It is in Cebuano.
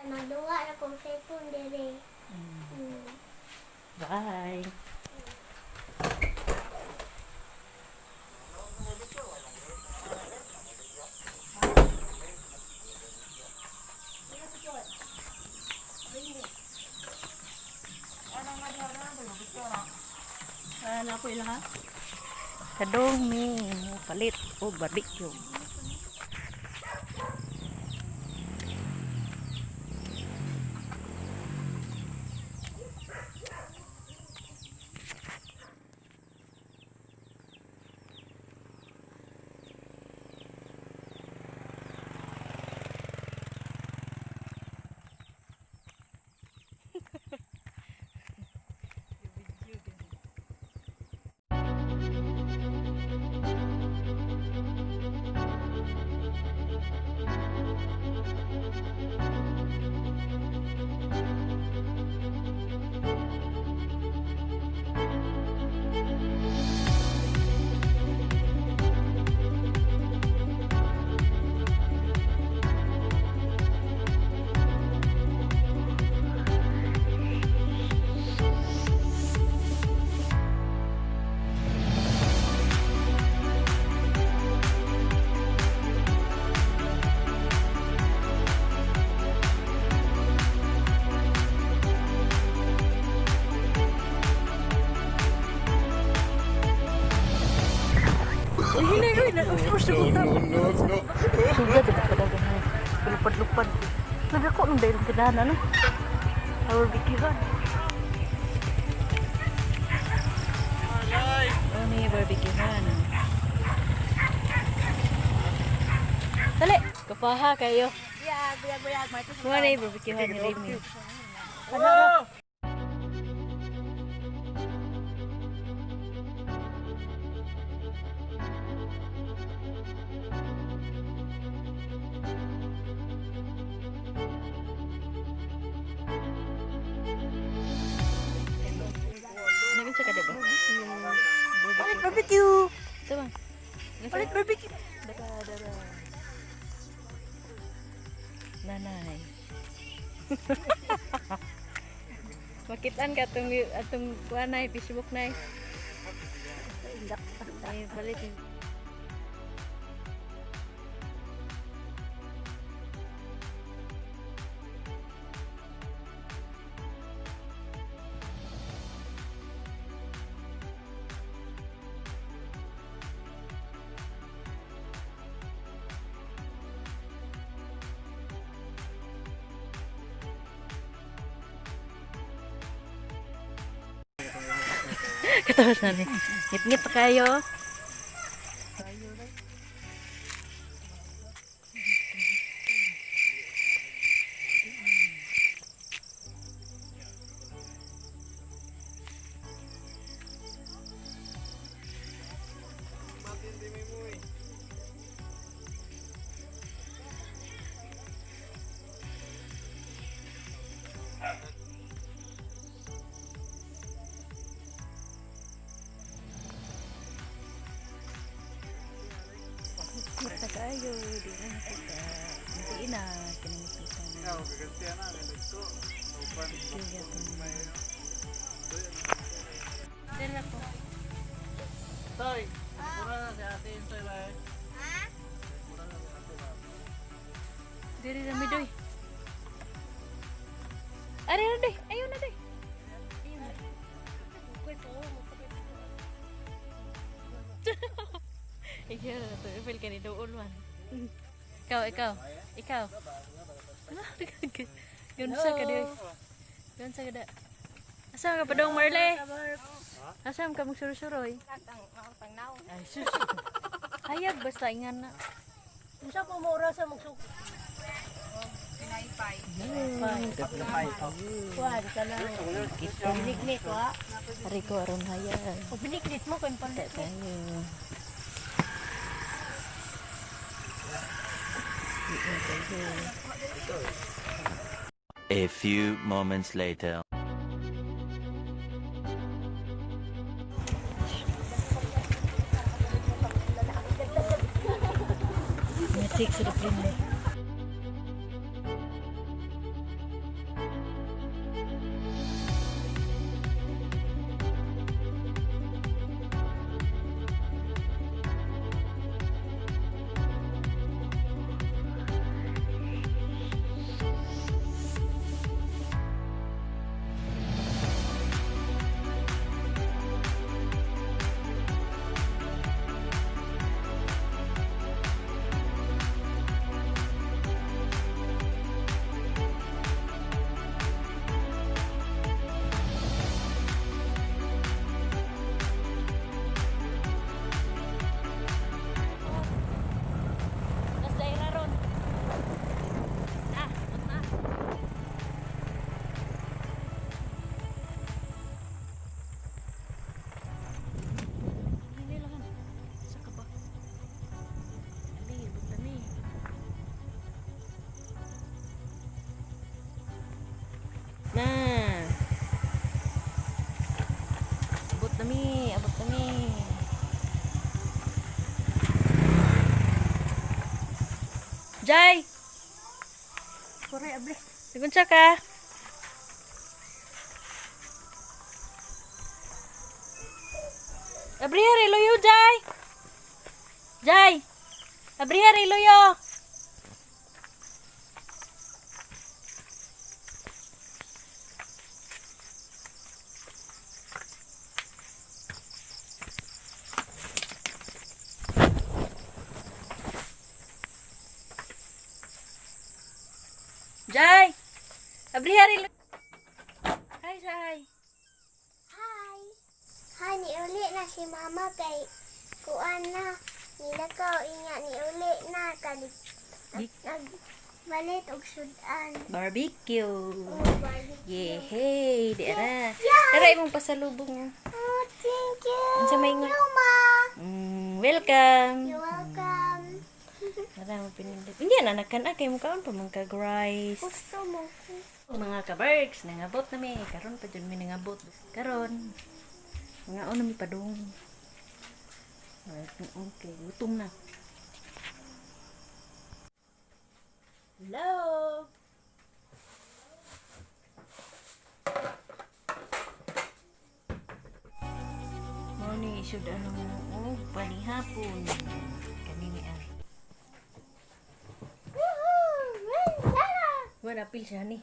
Magduwa na kong cellphone diri. Bye. Ano ko ila ha? Kadong mi mo palit og barbecue. Uy, hinay, uy, us No, no, no. Sugad ba kadagan na. Lupad-lupad. Nagako nung dahil kadana no. Our barbecuehan. Oh, ni barbecuehan. Dali, kapaha kayo. Buyag, buyag, buyag. May Mo na barbecuehan ni Remy. Ano ka diba? Palit barbecue. Ito ba? Palit barbecue. Dara, dara. Nanay. Makitaan ka atong atong kuan nay Facebook nay. Ay, palit. Katawas na ni. Ngit-ngit pa kayo. Ngit na kayo. Di na nakita. Hindi na. Kinangita na. Dala ko. Toy, mura na si ate yun, Toy, ba? Ha? Diri na mi doy. Ari na doy. Ayun na doy. Ayun na. Ikaw na to. Feel ka ni doon man. Ikaw, ikaw. Ikaw. Ganun sa ka doy. Ganun sa ka da. Asa ka pa dong Marley? Asa ka magsurusuroy? Ay sus. Hayag basta ingan na. Unsa po mo oras sa magsuk? Kuan ka na. Biniknik wa. Ari ko aron hayag. O biniknik mo kay palit. Tayo. A few moments later. Matik sa plane. Jai! Kuray abli. Nagunsa ka? Abriha rin luyo, Jai! Jai! Abriha rin luyo! Jai! Abriha rin luyo! Hi, Jai! Hi. Hi, niuli na si mama kay kuan na. Nilakaw inga niuli na kalig nagbalit og sudan. Barbecue! Oh, barbecue. Yehey! Di ara. Yeah. Ara imong pasalubong. Oh, thank you. Unsa may ingon? Yuma. Welcome. You're welcome. Ara mo pinindot. Hindi na nakan kay mo kaon pa man kag rice. Gusto mo ko. Mga kaberks, nangabot na mi. Karon pa jud mi nangabot. Karon. Mga na mi padung. Okay, gutom na. Hello. Mao ni isud anong og panihapon. Kanini ah. Woohoo! Wala pil siya ni.